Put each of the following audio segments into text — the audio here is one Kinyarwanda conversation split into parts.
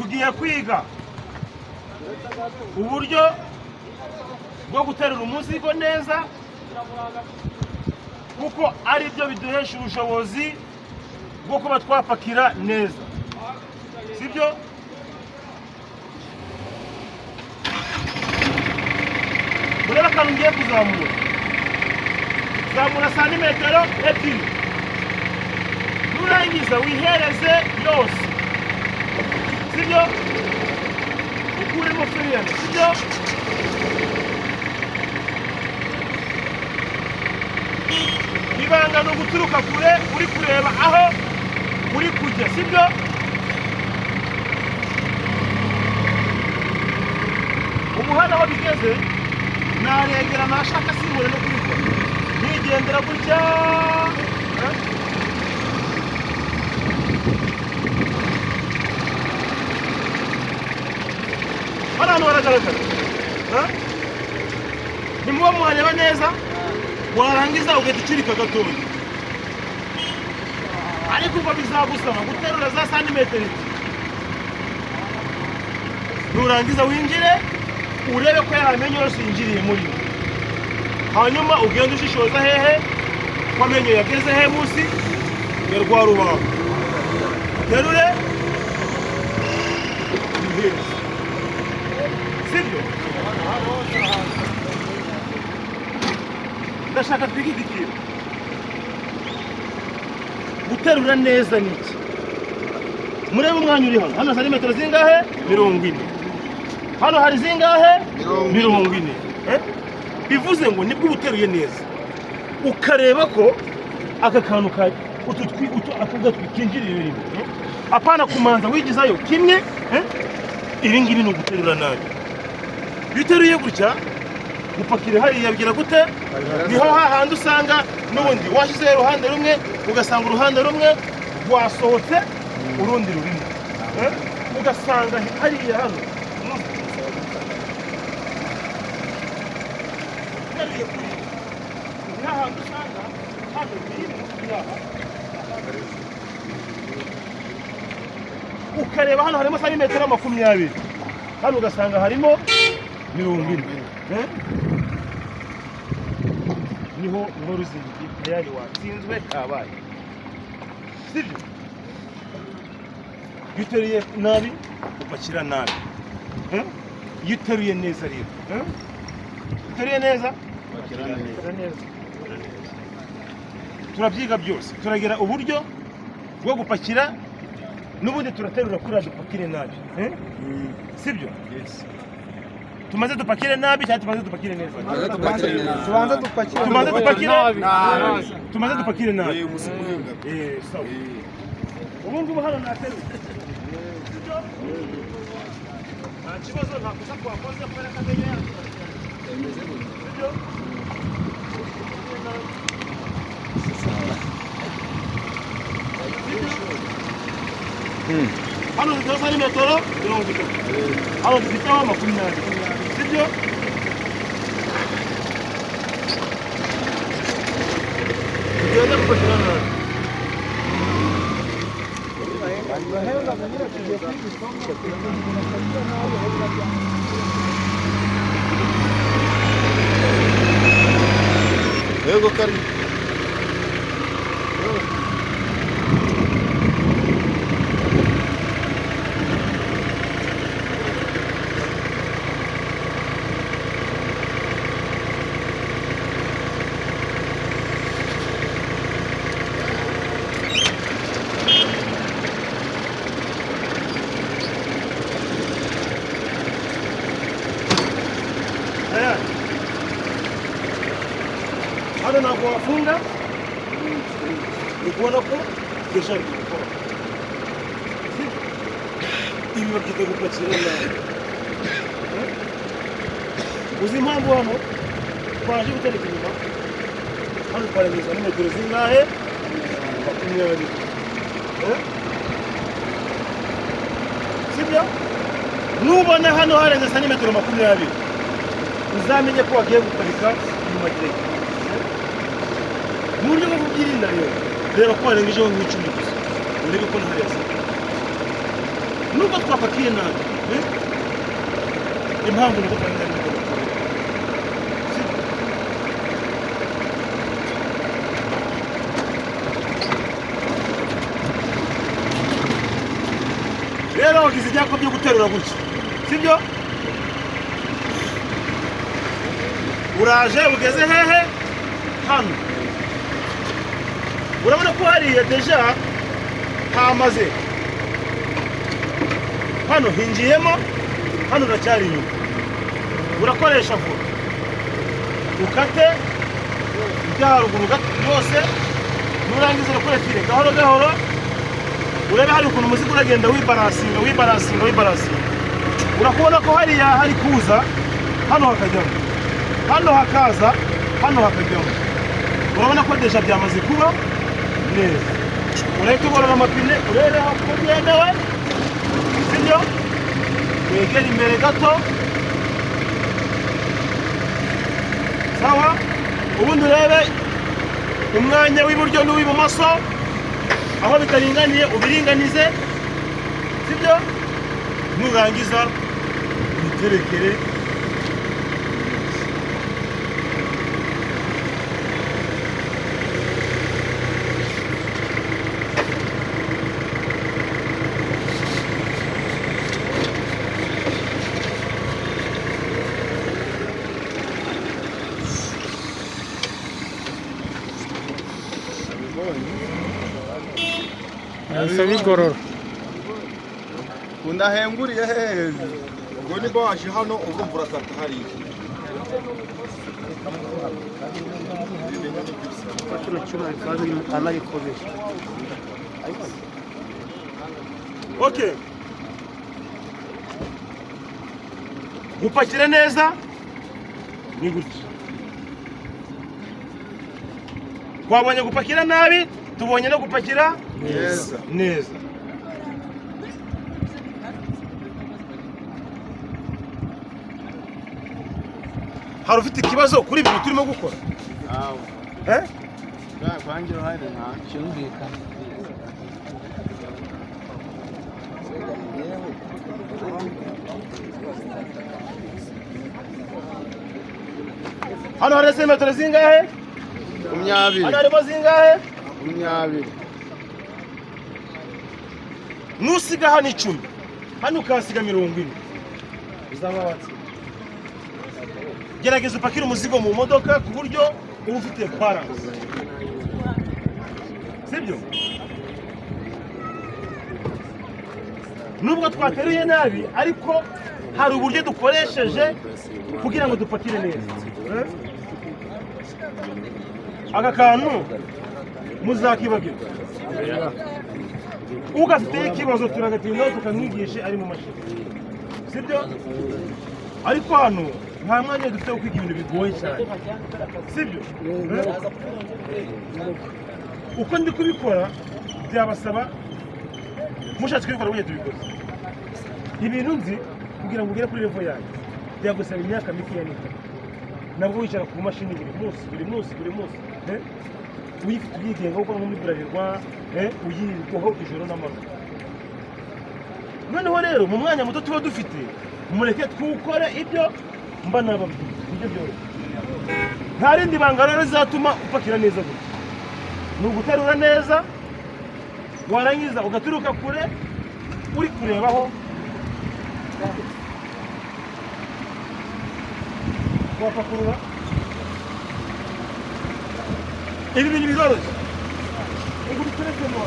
Tugiye kwiga uburyo bwo guterura umuzigo neza, kuko ari byo biduhesha ubushobozi bwo kuba twapakira neza, sibyo? Murebe akantu ngiye kuzamura. Zamura santimetero 2, nurangiza wihereze yose, sibyo? Ukuremo firiyane, sibyo? Ibanga ni uguturuka kure uri kureba aho uri kujya, sibyo? Ubu hano aho bigeze naregera, nashaka simbure no kubikora, nigendera gutya. Hano hantu haragaragara, ntimuba muhareba neza, warangiza ugahita ucurika gatoya, ariko ubwo bizagusaba guterura za santimetero 2, nurangiza winjire urebe ko yamenyo yose yinjiriye muri yo, hanyuma ugende ushishoza hehe ko amenyo yageze he munsi ya rwa rubaho, uterure wihereze, sibyo? Ndashaka twige iki kintu. Guterura neza ni iki? Murebe umwanya uri hano. Hano santimetero zingahe? 40. Hano hari zingahe? 40. Bivuze ngo nibwo uba uteruye neza, ukareba ko aka kantu ka utu utu aka gatwi kinjirira rimwe, apana kumanza wigizayo kimwe. Ibi ngibi ni uguterura nabi. Iyo uteruye gutya gupakira hariya bigira gute? Niho hahandi usanga n'ubundi washyizeho uruhande rumwe, ugasanga uruhande rumwe rwasohotse urundi rurimo, ugasanga hariya hano uteruye kuri ni hahandi usanga hano birimo iraha, ukareba hano harimo santimetero 20, hano ugasanga harimo 40. Niho inkuru zindi tayari watsinzwe kabaye, sibyo? Iyo uteruye nabi upakira nabi. Iyo uteruye neza rero, uteruye neza upakira neza. Turabyiga byose, turagira uburyo bwo gupakira, n'ubundi turaterura kuriya dupakire nabi, sibyo? Tumaze dupakire nabi cyangwa tumaze dupakire neza? Tubanze dupakire. Tumaze dupakire nabi. Tumaze dupakire nabi. Sawa. Ubu ngubu hano nateruye, sibyo? Nta kibazo, nta kosa twakoze kubera ko amenyo yacu, sibyo? Hano dufiteho santimetero 30, hano dufiteho 20, sibyo? Tugenda gupakira nabi. Yego kari. Tayari. Hano ntabwo wafunga, uri kubona ko deja biri gukora. Sibyo? Ibi babyita gupakira nabi. Uzi impamvu hano twaje gutereka inyuma? Hano twarengeje metero zingahe? 20. Sibyo? Nubona hano harenze santimetero 20, uzamenye ko wagiye guparika inyuma kirekire. Mu buryo bwo kubyirinda rero, reba ko warengejeho nk'icumi gusa, urebe ko ntahari yasigaye. Nubwo twapakiye nabi, eh? Impamvu ni uko twagenda n'imodoka. Sibyo? Rero wagize ibyapa byo guterura gutya, sibyo? Uraje ugeze hehe? Hano urabona ko hariya déjà hamaze, hano hinjiyemo, hano uracyari inyuma. Urakoresha vuba, ukate ibyo haruguru byose. Nurangiza urakora file gahoro gahoro, urebe hari ukuntu umuzigo uragenda wibalancinga, wibalancinga, wibalancinga. Urakubona ko hariya hari kuza, hano hakajyamo, hano hakaza, hano hakajyamo. Urabona ko déjà byamaze kuba neza. Urahita ugorora amapine, urebe ko byemewe, sibyo? Wegere imbere gato, sawa. Ubundi urebe umwanya w'iburyo n'uw'ibumoso, aho bitaringaniye ubiringanize, sibyo? Nurangiza witerekere. Yahise bigorora. Undahenguriye hehe? Ubwo niba waje hano, urumva urakata hariya. Kino cyuma bikaba birimo anayikoresha. Okay, gupakira neza ni gutya. Twabonye gupakira nabi, tubonye no gupakira neza. Neza. Hari ufite ikibazo kuri ibi turimo gukora, eh? Cyumvikana. Hano hari metero zingahe? 20. Hano harimo zingahe? 20. Nusiga hano 10, hano ukahasiga 40, uzaba watsinze. Gerageza upakire umuzigo mu modoka ku buryo uba ufite balance, sibyo? Nubwo twateruye nabi, ariko hari uburyo dukoresheje kugira ngo dupakire neza. Eh? Aka kantu muzakibagirwa. Ugafiteho ikibazo turagatindaho tukamwigisha ari mu mashini, sibyo? Ariko hano nta mwanya dufite wo kwiga ibintu bigoye cyane, sibyo? Uko ndi kubikora byabasaba, mushatse kubikora burya tubikoze. Ibintu nzi, kugira ngo ugere kuri level yanjye byagusaba imyaka mikeya n'itatu, nabwo wicara ku mashini buri munsi, buri munsi, buri munsi, eh? Uyifite, uyigenga, gukora nko muri Bralirwa, eh? Uyirirwaho ijoro n'amanywa. Noneho rero mu mwanya muto tuba dufite, mureke twukore ibyo mba nababwiye, nibyo byoroshye. Nta rindi banga rero rizatuma upakira neza gutya, ni uguterura neza, warangiza ugaturuka kure uri kurebaho wapakurura. Ibi bintu biroroshye. Ubwo uteretse mu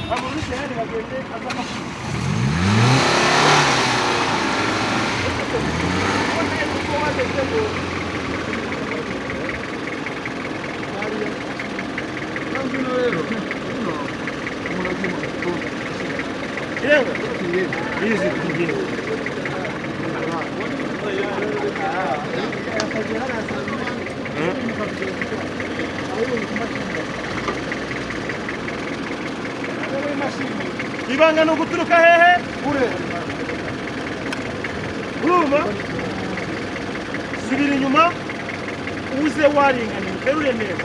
ntabwo uri tayari, bagende azafasha. Ngwino rero ngwino, umuntu agiye mu gitondo. Irenga izi tugiye. Ibanga ni uguturuka hehe? Kure. Urumva, subira inyuma, uze waringaniye, uterure neza.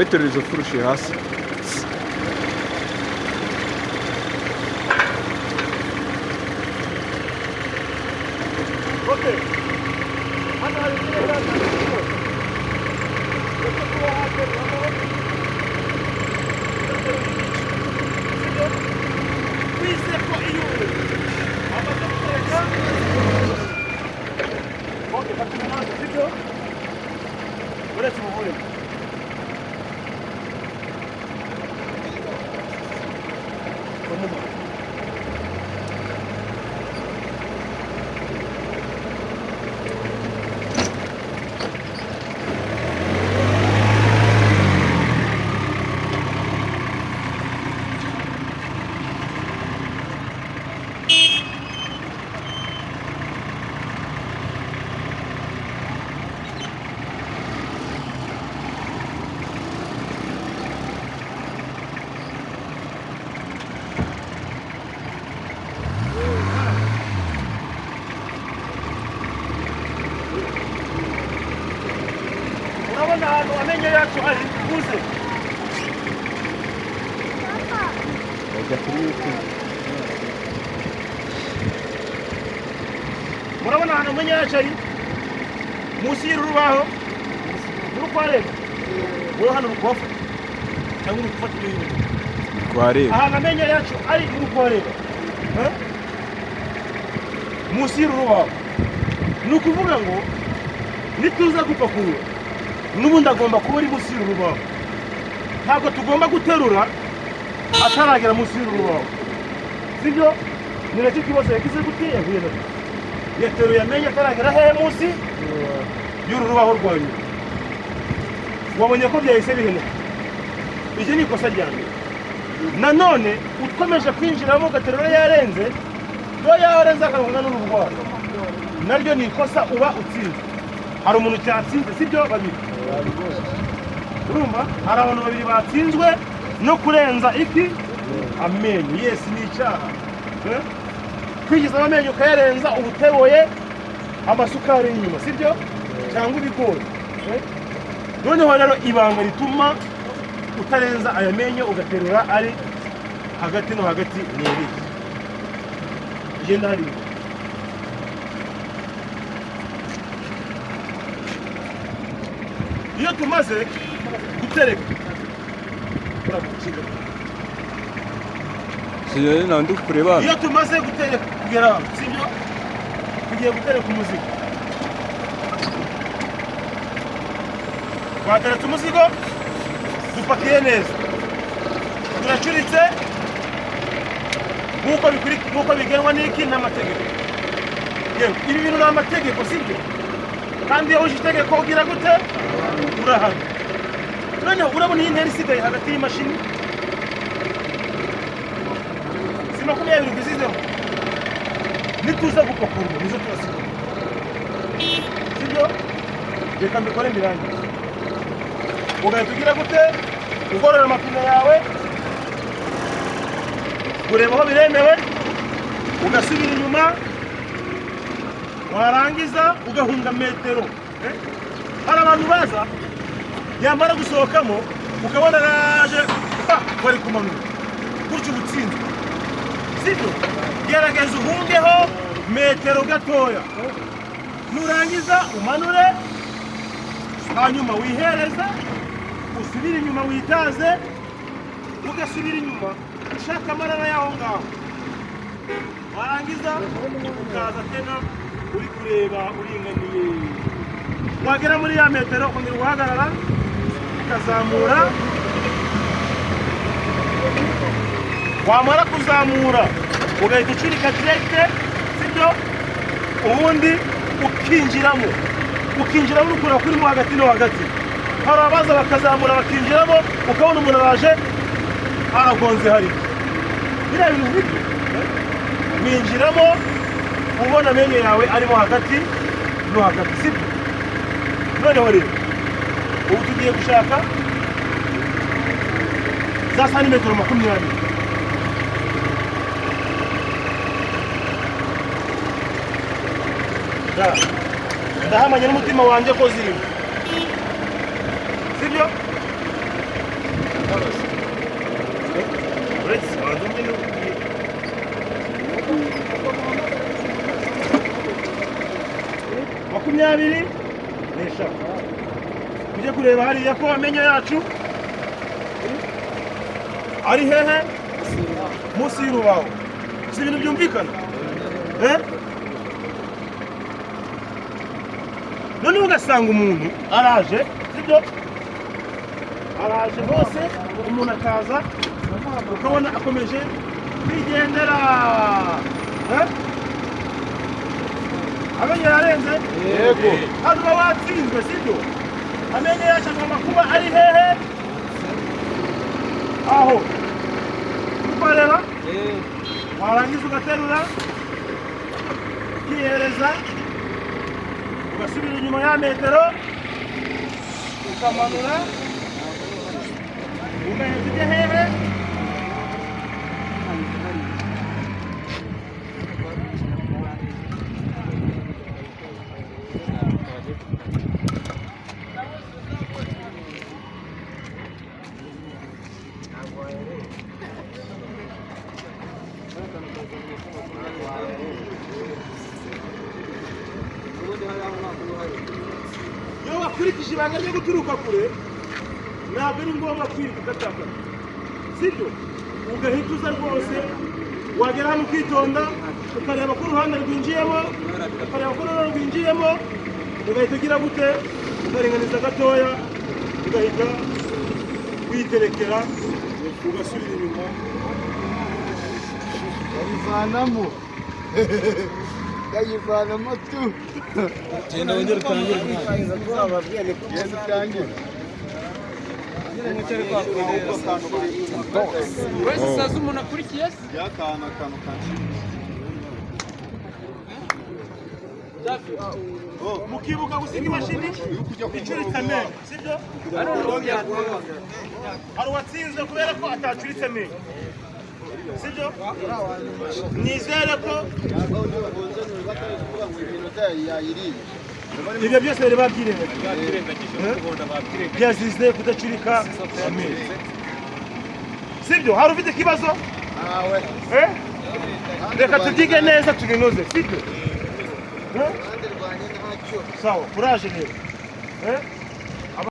Wayiterura izo furushi hasi. Okay. Hano hari ikirere cyatandukanye. Ndetse kuba hateruramo sibyo? Wize ko iyo amaze gutereka. Okay, fata umuhanda, sibyo? Uretse umuvure. Bamuha. Urabona ahantu amenyo yacu ari uze. Bajya kuri YouTube. Murabona ahantu amenyo yacu ari munsi y'uru rubaho uri kuhareba wowe hano uri kuhafata cyangwa uri gufata ibyo bintu? Twareba. Ahantu amenyo yacu ari uri kuhareba. Eh? Munsi y'uru rubaho, ni ukuvuga ngo nituza gupakurura n'ubundi agomba kuba ari munsi y'uru rubaho. Ntabwo tugomba guterura ataragera munsi y'uru rubaho, sibyo? Ni nacyo kibazo yagize gute, yahuye nacyo. Yateruye amenyo ataragera hehe? Munsi y'uru rubaho rwa nyuma. Wabonye ko byahise bihenuka. Iryo ni ikosa rya mbere. Nanone ukomeje kwinjiramo ugaterura yarenze, iyo yarenze akangana n'uru rwara, naryo ni ikosa, uba utsinze. Hari umuntu cyatsinze, sibyo? Babiri. Urumva hari abantu babiri batsinzwe no kurenza iki? Amenyo. Yes, ni icyaha. Eh? Kwigizamo amenyo ukayarenza, uba uteboye amasukari y'inyuma, sibyo? Cyangwa ibigori. Eh? Noneho rero ibanga rituma utarenza aya menyo, ugaterura ari hagati no hagati, ni irihe? Genda hariya. Iyo tumaze gutereka, uragukinga. Sinari nandi kureba. Iyo tumaze gutereka kugera hano, sibyo? Tugiye gutereka umuzigo. Twateretse umuzigo, dupakiye neza, turacuritse nk'uko bigenwa n'iki? N'amategeko. Yewe, ibi bintu ni amategeko, sibyo? Kandi iyo wishe itegeko ugira gute? Urahana. Noneho urabona iyi ntera isigaye hagati y'imashini, si 20 dusizeho? Nituza gupakurwa nizo turasiga, sibyo? Reka mbikore mbirangize. Ugahita ugira gute? Ugorora amapine yawe, ureba aho biremewe, ugasubira inyuma, warangiza ugahunga metero. Eh? Hari abantu baza, yamara gusohokamo ukabona araje, pa, bari kumanura gutyo, ubutsinzwe, sibyo? Gerageza uhungeho metero gatoya, nurangiza umanure, hanyuma wihereze, usubire inyuma, witaze, ugasubira inyuma ushaka amarara y'aho ngaho, warangiza ukaza tena uri kureba uringaniye. Wagera muri ya metero ukongera guhagarara, ukazamura. Wamara kuzamura ugahita ucurika direct, sibyo? Ubundi ukinjiramo, ukinjiramo uri kureba kuri mo hagati no hagati. Hari abaza bakazamura bakinjiramo, ukabona umuntu araje aragonze hariya. Biriya bintu bibyo winjiramo ubona amenyo yawe arimo hagati no hagati, sibyo? Noneho rero ubu tugiye gushaka za santimetero 20. Da. Ndahamanya n'umutima wanjye ko zirimo, sibyo? Uretse banza umwe n'ubwira. 25. Tujye kureba hariya ko amenyo yacu ari hehe? Munsi y'urubaho. Si ibintu byumvikana? Eh? Noneho ugasanga umuntu araje, sibyo? Araje hose, umuntu akaza ukabona akomeje kwigendera. Eh? Amenyo yarenze? Yego. Hano uba watsinzwe, sibyo? Amenyo yacu agomba kuba ari hehe? Aho ukorera, warangiza ugaterura, ukihereza, ugasubira inyuma ya metero, ukamanura, ugahita ujya hehe? Iyo wakurikije ibanga ryo guturuka kure, ntabwo ari ngombwa kwirirwa ugatakara, sibyo? Ugahita uza rwose, wagera hano ukitonda, ukareba ko uruhande rwinjiyemo, ukareba ko uruhande rwinjiyemo, ugahita ugira gute? Ukaringaniza gatoya, ugahita witerekera, ugasubira inyuma. Kayivanamo. Kayivanamo tu. Genda wongere utangire mwana. Genda utangire. Wese saza umuntu akurikiye se? Byakana akantu kanshimisha. Mukibuka gusiga imashini icuritse amenyo, sibyo? Hari uwatsinzwe kubera ko atacuritse amenyo, sibyo? Nizere ko ibyo byose bari babyirengagije, byazize kudacurika amenyo, sibyo? Hari ufite ikibazo? Eh? Reka tubyige neza tubinoze, sibyo? Eh? Sawa, kuraje rero. Eh?